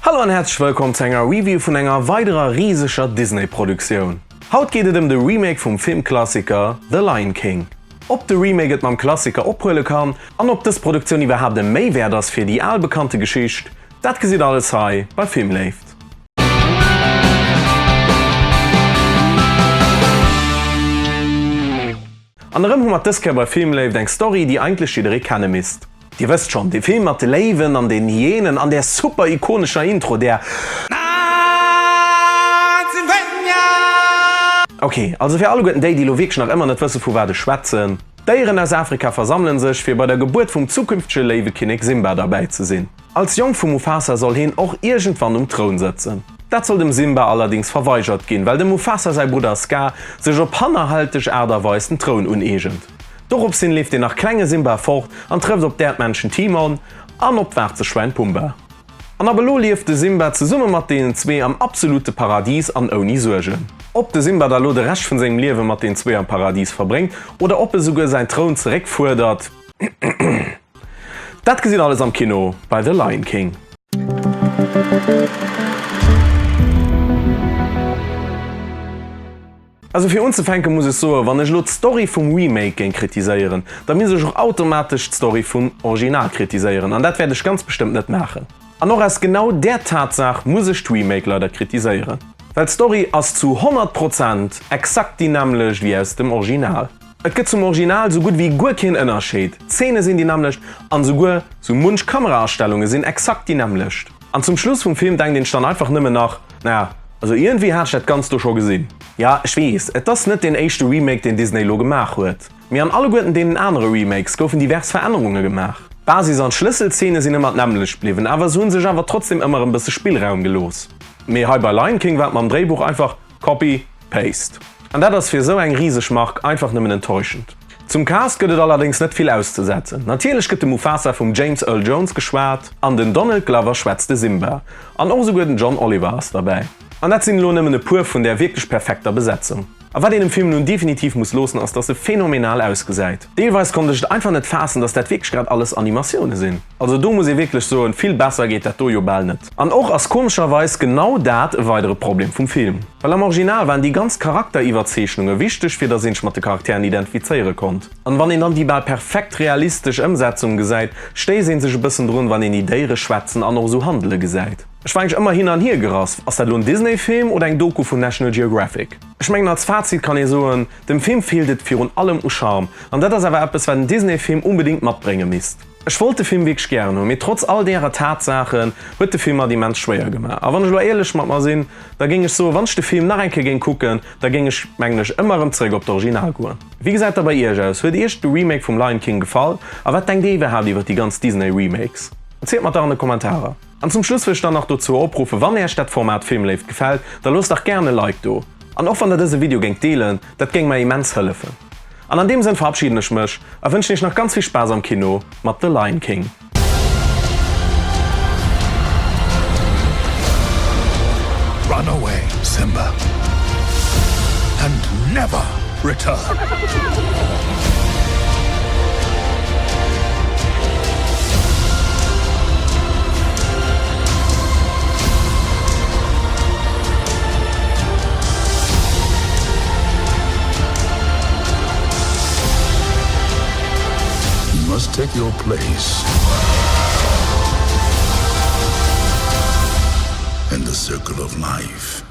Hallo an häerzlech wëllkomm zu enger Review vun enger weiderer riseger Disney-Produktioun. Haut geet et ëm de Remake vum Filmklassiker The Lion King. Ob de Remake et mam Klassiker ophuele kann an ob dës Produktioun iwwerhaapt e Méiwäert ass fir déi al bekannte Geschicht, dat gesitt alles hei bei Filmléift. An erëm hu mer dës Kéier bei Filmléift eng Story, déi eigentlech jidderee kenne misst. Dir wësst schonn, dee Film mat de Léiwen an den Hyänen an där super ikonescher Intro, där. Ok, also fir alleguerten déi, déi elo wierklech nach ëmmer net wësse vu wat ech schwätzen, D'Déieren aus Afrika versammelen sech, fir bei der Gebuert vum zukünftege Léiwekinnek Simba derbäi ze sinn. Als Jong vum Mufasa soll heen och iergendwann um Troun sëtzen. Dat soll dem Simba allerdings verweigert ginn, well dem Mufasa säi Brudder Scar sech op hannerhälteg Aart a Weis den Troun uneegent. Doropshin leeft den nach klenge Simba fort an trëfft op d'Äerdmännchen Timon an op d'Waarzeschwäin Pumba. An ab elo lieft de Simba zesumme mat deenen zwee am absolute Paradis an ouni Suergen. Ob de Simba da lo de Rescht vun sengem Liewe mat den zwee am Paradis verbréngt oder ob e souguer säin Troun zeréckfuerdert, Dat gesitt alles am Kino bei The Lion King. Also fir unzefänken muss ech soen, wann ech elo d'Story vum Remake géing kritiséieren, da misst ech och automatesch d'Story vum Original kritiséieren, an dat wäert ech ganz bestëmmt net maachen. An och aus genau där Tatsaach muss ech d'Remake leider kritiséieren, well d'Story ass zu 100 Prozent exakt déi nämmlecht wéi aus dem Original. Et gëtt zum Original sou gutt wéi guer keen Ënnerscheed, d'Zeene sinn déi nämmlecht an souguer sou munch Kameraastellunge sinn exakt déi nämmlecht. An zum Schluss vum Film denkt een sech dann einfach nëmmen nach, naja, also iergendwéi hat ech dat Ganzt do scho gesinn. Ja, ech weess, et ass net deen éischte Remake deen Disney elo gemaach huet, mee an alleguerten deenen anere Remakes goufen divers Verännerunge gemaach. D'Basis an d'Schlësselzeene sinn ëmmer d'nämmlecht bliwwen, awer se hu sech awer trotzdem ëmmer en bësse Spillraum gelooss. Mee hei bei Lion King war et mam Dréibuch einfach Copy, Paste. An dat ass fir esou eng riseg Mark einfach nëmmen enttäuschend. Zum Cast gëtt et allerdéngs net vill auszesetzen. Natierlech gëtt de Mufasa vum James Earl Jones geschwat an den Donald Glover schwätzt de Simba. An och esouguer den John Oliver ass derbäi. An dat sinn elo nëmmen e puer vun där wierklech perfekter Besetzung. A wat een dem Film nun definitiv muss loossen ass, dass e phänomenal ausgesäit. Deelweis konnt ech et einfach net faassen, dass dat wierklech grad alles Animatioune sinn. Also do muss ee wierklech soen, vill besser geet dat do jo bal net. An och ass komescherweis genau dat e weidere Problem vum Film. Well am Original waren déi ganz Charakteriwwerzeechnunge wichteg fir dass een sech mat de Charakteren identifizéiere konnt. An wann een dann déi bal perfekt realistesch Ëmsetzung gesäit, stéisst een sech e bëssen drun wann een déi Déiere schwätzen an och esou handele gesäit. Ech war eigentlech ëmmer hin an hier gerass, ass dat elo en Disney Film oder eng Doku vun National Geographic? Ech mengen als Fazit kann ee soen, dem Film feelt et virun allem u Charme an dat ass awer eppes wat en Disney Film unbedingt matbrénge misst. Ech wollt de Film wierklech gären hunn, mee trotz all därer Tatsaachen huet de Film mer et immens schwéier gemaach. A wann ech elo éierlech mat mer sinn, da géing ech soen, wann ech de Film nach eng Kéier géing kucken, da géing ech, mengen ech, ëmmer erëm zeréck op d'Original goen. Wéi gesäit da bei iech aus? Huet iech de Remake vum Lion King gefall? A wat denkt dir iwwerhaapt iwwer déi ganz Disney Remakes? Erzielt mer dach an de Kommentarer. An zum Schluss wëll ech dann nach dozou opruffen, wann iech dat Format Filmléift gefält, da loosst dach gären e Like do. An och wann der dëse Video géingt deelen, dat géing mer immens hëllefen. An an deem Sënn verabschieden ech mech a wënschen iech nach ganz vill Spaass am Kino mat The Lion King. Run away, Simba, and never return. You must take your place in the circle of life.